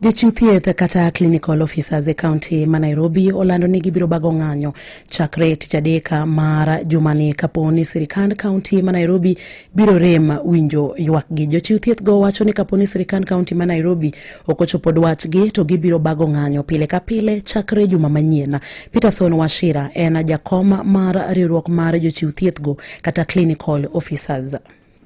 Jochiw thieth kata clinical officers e kaunti ma Nairobi olando ni gibiro bago ng'anyo chakre tich adek mar jumani kapo ni sirikand kaunti ma Nairobi biro rem winjo ywakgi. Jochiw thieth go wacho ni kapo ni sirikand kaunti ma Nairobi ok ochopo dwachgi, to gibiro bago ng'anyo pile ka pile chakre juma manyien. Peterson Wachira en jakom mar riwruok mar jochiw thieth go kata clinical officers.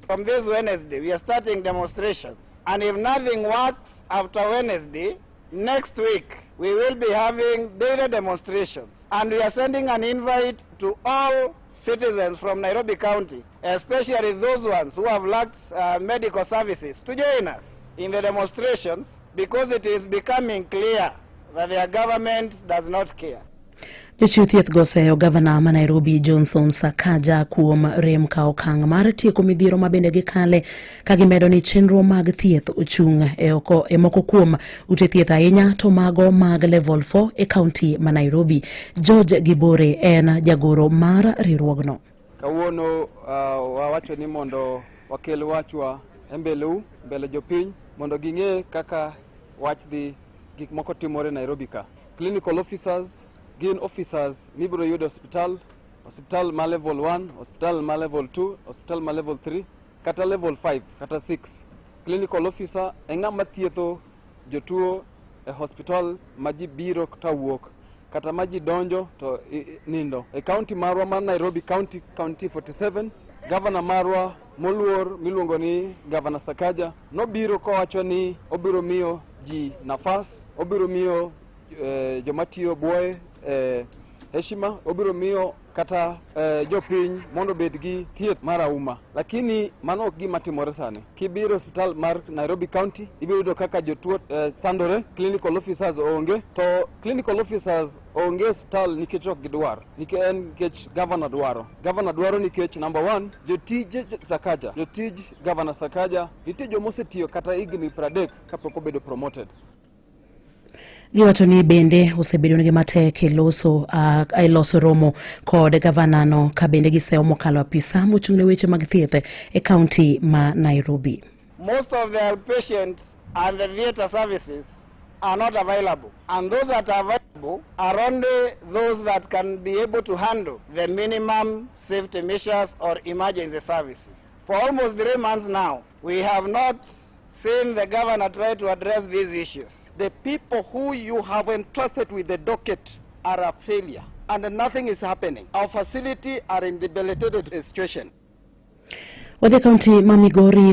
From this Wednesday, we are starting demonstrations. And if nothing works after Wednesday, next week we will be having daily demonstrations. And we are sending an invite to all citizens from Nairobi County, especially those ones who have lacked medical services, to join us in the demonstrations because it is becoming clear that their government does not care. Jochiw thieth go oseyo gavana ma Nairobi Johnson Sakaja kuom rem kawo okang' mar tieko midhiero ma bende gikale, ka gimedo ni chenro mag thieth ochung' e, oko, e moko kuom ute thieth, ahinya to mago mag level 4 e kaunti ma Nairobi. George Gibore en jagoro mar riwruogno. Kawuono wawacho ni mondo wakel wachwa e mbeleu, mbele jopiny, mondo ging'e kaka wach dhi, gik moko timore Nairobi ka. Clinical officers gin officers mibiro yudo osiptal, osiptal ma level 1, osiptal ma level 2, osiptal ma level 3 kata level 5 kata 6. Clinical officer e ng'ama thietho jotuo e hospital ma ji biro to wuok kata ma ji donjo to nindo. E county marwa mar Nairobi County, County 47, gavana marwa moluor miluongo ni Gavana Sakaja nobiro kowacho ni obiro miyo ji nafas, obiro miyo joma tiyo buoye heshima, obiro miyo kata jopiny mondo obed gi thieth mar auma. Lakini mano ok gima timore sani. Kibiro osiptal mar Nairobi County, ibiro yudo kaka jotuo sandore, clinical officers onge, to clinical officers onge osiptal nikech ok gidwar, nikech en nikech governor dwaro. Governor dwaro nikech number one, jotij Sakaja, jotij Governor Sakaja, nitie joma osetiyo kata higni 30 kapok obedo promoted. Giwacho ni bende osebedo negi matek e loso romo kod gavanano, ka bende giseyo mokalo apisa mochung' ne weche mag thieth e kaunti ma Nairobi. Most of the patients and the theatre services are not available. And those that are available are only those that can be able to handle the minimum safety measures or emergency services. For almost 3 months now, we have not seen the governor try to address these issues. The people who you have entrusted with the docket are a failure and nothing is happening. Our facility are in debilitated situation. Wadhi e kaunti ma Migori.